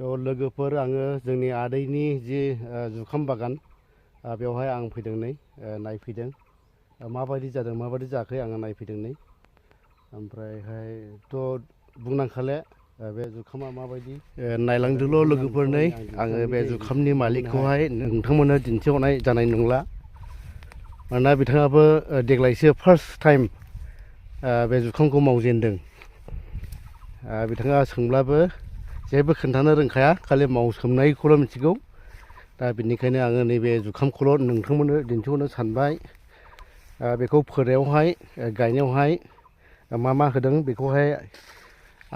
लोगोफोर आङो जोंनि आदैनि जि जुखाम बागान बेवहाय आं फैदों नै नायफैदों माबायदि जादों माबायदि जायाखै आङो नायफैदों नै ओमफ्रायहायथ' बुंनांखाले बे जुखामा माबायदि नायलांदोल' लोगोफोर नै आङो बे जुखामनि मालिकखौहाय नोंथांमोननो दिन्थिहरनाय जानाय नंला मानोना बिथाङाबो देग्लायसो फार्स्ट टाइम बे जुखामखौ मावजेनदों बिथाङा सोंब्लाबो जेबो खोन्थानो रोंखाया खालि मावसोमनायखौल' मिथिगौ दा बेनिखायनो आङो नैबे जुखामखौल' नोंथांमोननो दिन्थिहरनो सानबाय बेखौ फोनायावहाय गायनायावहाय मा मा होदों बेखौहाय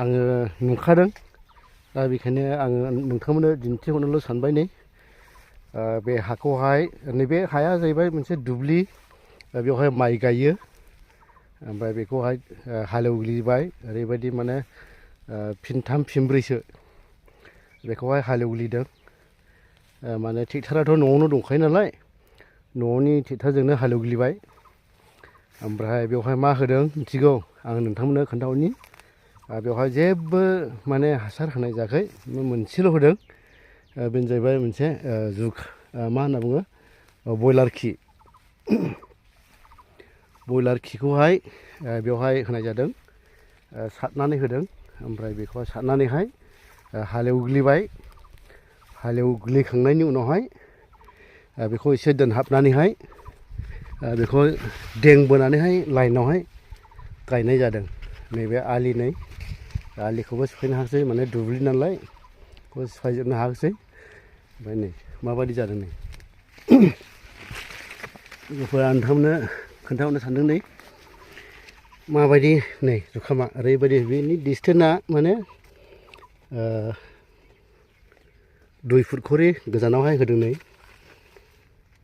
आङो नुखादों दा बेखायनो आङो नोंथांमोननो दिन्थिहरनोल' सानबाय नै बे हाखौहाय नैबे हाया जाहैबाय मोनसे दुब्लि बेवहाय माइ गायो ओमफ्राय बेखौहाय हालेवग्लिबाय ओरैबायदि माने फिनथाम फिनब्रैसो बेखौहाय हालेवग्लिदों माने ट्रेक्टराथ' न'आवनो दंखायो नालाय न'नि ट्रेक्टरजोंनो हालेवग्लिबाय ओमफ्राय बेवहाय मा होदों मिथिगौ आं नोंथांमोननो खोन्थाहरनि बेवहाय जेबो माने हासार होनाय जायाखै मोनसेल' होदों बेनो जाहैबाय मोनसे मा होनना बुङो बयलार खि बयलार खिखौहाय बेवहाय होनाय जादों सारनानै होदों ओमफ्राय बेखौहाय सारनानैहाय हालेवग्लिबाय हालेवग्लिखांनायनि उनावहाय बेखौ एसे दोनहाबनानैहाय बेखौ देंबोनानैहाय लाइनावहाय गायनाय जादों नैबे आलि नै आलिखौबो सिफायनो हायाखिसै माने दुब्लि नालाय बेखौ सिफायजोबनो हायाखिसै ओमफ्राय नै माबायदि जादों नै लोगोफोरा नोंथांमोननो खोन्थाहरनो सानदों नै माबायदि नै जुखामा ओरैबायदि बेनि डिसटेन्सआ माने 2 फुट खरि गोजानावहाय होदों नै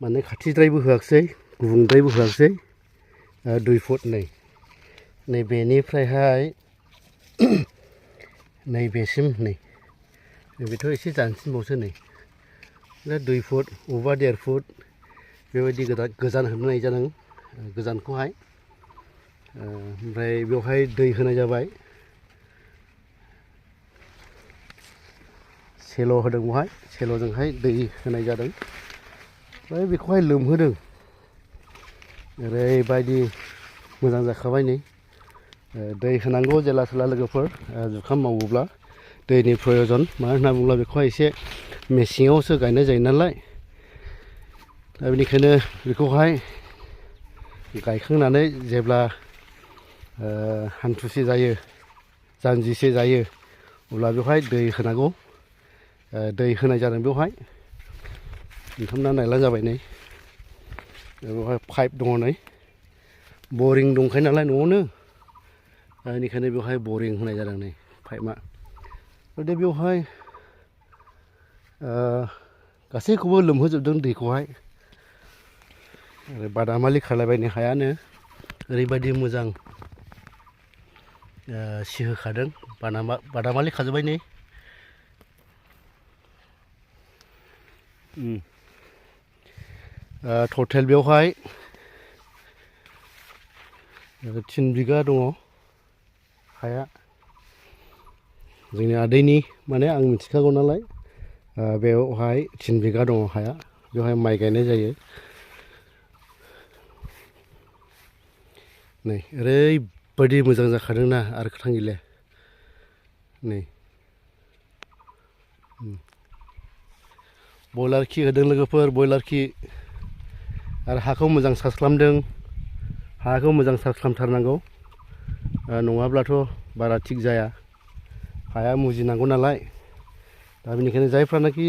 माने खाथिद्रायबो होआखिसै गुबुंद्रायबो होआखिसै 2 फुट नै बेनिफ्रायहाय नैबेसिम नै बेथ' एसे जानसिनबावसो नै 2 फुट अबेबा 1.5 फुट बेबायदि गोजान होनाय जादों गोजानखौहाय ओमफ्राय बेवहाय दै होनाय जाबाय सेल' होदों बेवहाय सेल'जोंहाय दै होनाय जादों ओमफ्राय बेखौहाय लोमहोदों ओरैबायदि मोजां जाखाबाय नै दै होनांगौ जेला सोला लोगोफोर जुखाम मावोब्ला दैनि प्रयजन मानो होनना बुङोब्ला बेखौहाय एसे मेसेङावसो गायनाय जायो नालाय दा बेनिखायनो बेखौहाय गायखांनानै जेब्ला हान्थुसे जायो जानजिसे जायो अब्ला बेवहाय दै होनांगौ दै होनाय जादों बेवहाय नोंथांमोना नायब्लानो जाबाय नै बेवहाय पाइप दङ नै बरिं दंखायो नालाय न'आवनो बेनिखायनो बेवहाय बरिं होनाय जादों नै पाइपआ दा बेवहाय गासैखौबो लोमहोजोबदों दैखौहाय आरो बादामालि खालायबायनो हायानो ओरैबायदि मोजां सिहोखादों बादामालि खाजोब्बाय नै टटेल बेवहाय 3 बिगा दङ हाया जोंनि आदैनि माने आं मिथिखागौ नालाय बेवहाय 3 बिगा दङ हाया बेवहाय माइ गायनाय जायो नै ओरैबायदि मोजां जाखादोंना आरो खोथां गैले नै बयलार खि होदों लोगोफोर बयलार खि आरो हाखौ मोजां सार्च खालामदों हाखौ मोजां सार्च खालामथारनांगौ नङाब्लाथ' बारा थिग जाया हाया मुजिनांगौ नालाय दा बेनिखायनो जायफ्रानाखि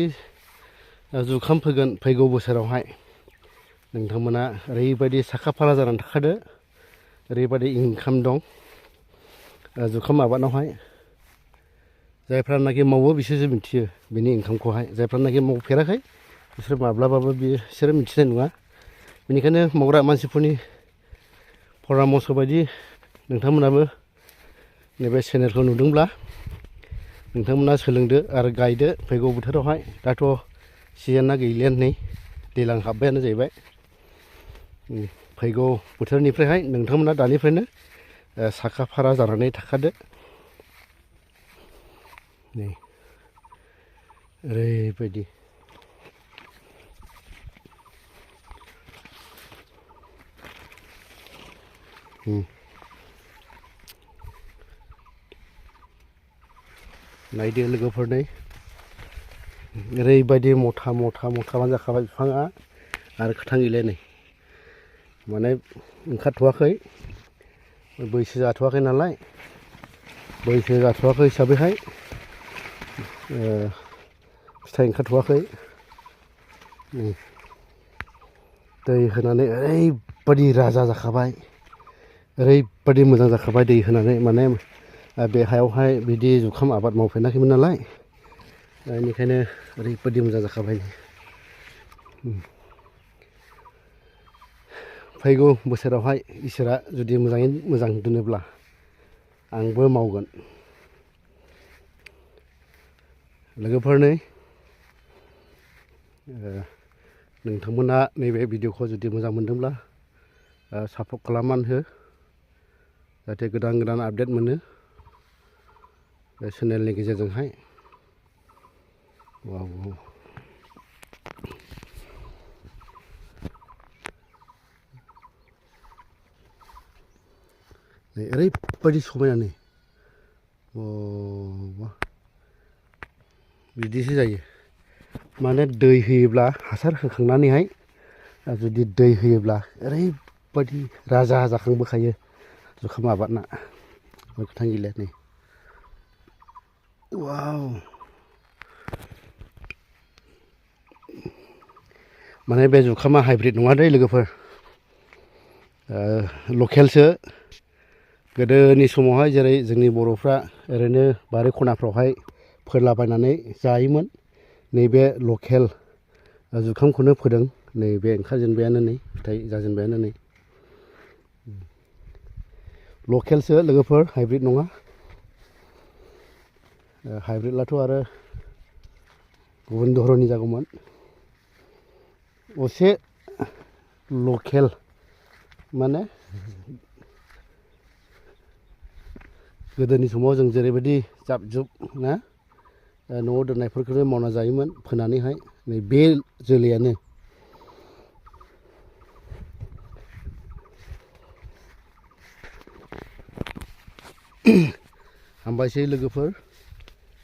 जुखाम फोगोन फैगौ बोसोरावहाय नोंथांमोना ओरैबायदि साखाफारा जानानै थाखादो ओरैबायदि इनकाम दं जुखाम आबादावहाय जायफ्रानाखि मावो बिसोरसो मिथियो बिनि इनकामखौहाय जायफ्रानाखि मावफेराखै बिसोर माब्लाबाबो बिसोरो मिथिनाय नङा बेनिखायनो मावग्रा मानसिफोरनि परामर्स बायदि नोंथांमोनाबो नैबे चेनेलखौ नुदोंब्ला नोंथांमोना सोलोंदो आरो गायदो फैगौ बोथोरावहाय दाथ' सिजोनआ गैलियानो नै दैज्लां हाबबायानो जाहैबाय फैगौ बोथोरनिफ्रायहाय नोंथांमोना दानिफ्रायनो साखाफारा जानानै थाखादो नै ओरैबायदि नायदो लोगोफोर नै ओरैबायदि मथा जाखाबाय बिफाङा आरो गोथां गैलाय नै माने ओंखारथ'वाखै बैसो जाथ'वाखै नालाय बैसो जाथ'वाखै हिसाबैहाय फिथाइ ओंखारथ'वाखै दै होनानै ओरैबायदि राजा जाखाबाय ओरैबायदि मोजां जाखाबाय दै होनानै माने बे हायावहाय बिदि जुखाम आबाद मावफेराखैमोन नालाय बेनिखायनो ओरैबायदि मोजां जाखाबाय फैगौ बोसोरावहाय इसोरा जुदि मोजाङै मोजां दोनोब्ला आंबो मावगोन लोगोफोर नै नोंथांमोना नैबे भिडिअखौ जुदि मोजां मोनदोंब्ला सापर्ट खालामनानै हो जाहाथे गोदान आपडेट मोनो बे चेनेलनि गेजेरजोंहाय वाव नै ओरैबायदि समायना नै बिदिसो जायो माने दै होयोब्ला हासार होखांनानैहाय जुदि दै होयोब्ला ओरैबायदि राजा जाखांबोखायो जुखाम आबादना गोथां गैला नै वाव माने बे जुखामा हाइब्रिद नङा दै लोगोफोर लकेलसो गोदोनि समावहाय जेरै जोंनि बर'फ्रा ओरैनो बारि खनाफ्रावहाय फोरलाबायनानै जायोमोन नैबे लकेल जुखामखौनो फोदों नैबे ओंखारजेनबायानो नै फिथाइ जाजेनबायानो नै लकेलसो लोगोफोर हाइब्रिद नङा हाइब्रिदब्लाथ' आरो गुबुन धरननि जागौमोन असे लकेल माने गोदोनि समाव जों जेरैबायदि जाब जुब ना न'आव दोननायफोरखौनो मावना जायोमोन फोनानैहाय नै बे जोलैयानो हामबायसै लोगोफोर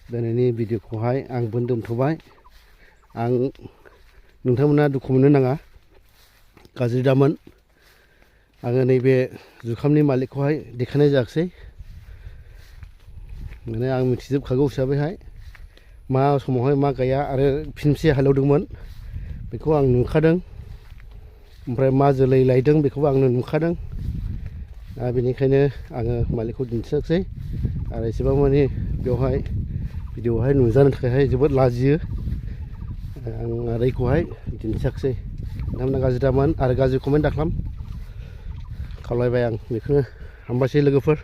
दिनैनि भिडिअखौहाय आंबो दोनथ'बाय आं नोंथांमोना दुखु मोननो नाङा गाज्रि दामोन आङो नैबे जुखामनि मालिकखौहाय देखायनाय जायाखिसै माने आं मिथिजोबखागौ हिसाबैहाय मा समावहाय मा गाया आरो फिनसे हालेवदोंमोन बेखौ आं नुखादों ओमफ्राय मा जोलै लायदों बेखौबो आंनो नुखादों बेनिखायनो आङो मालिकखौ दिन्थियाखिसै आरो एसेबां मानि बेवहाय भिडिअआवहाय नुजानो थाखायहाय जोबोद लाजियो आं ओरैखौहाय दिन्थियाखिसै नोंथांमोना गाज्रि दामोन आरो गाज्रि कमेन्ट दाखालाम खावलायबाय आं बेखौनो हामबायसै लोगोफोर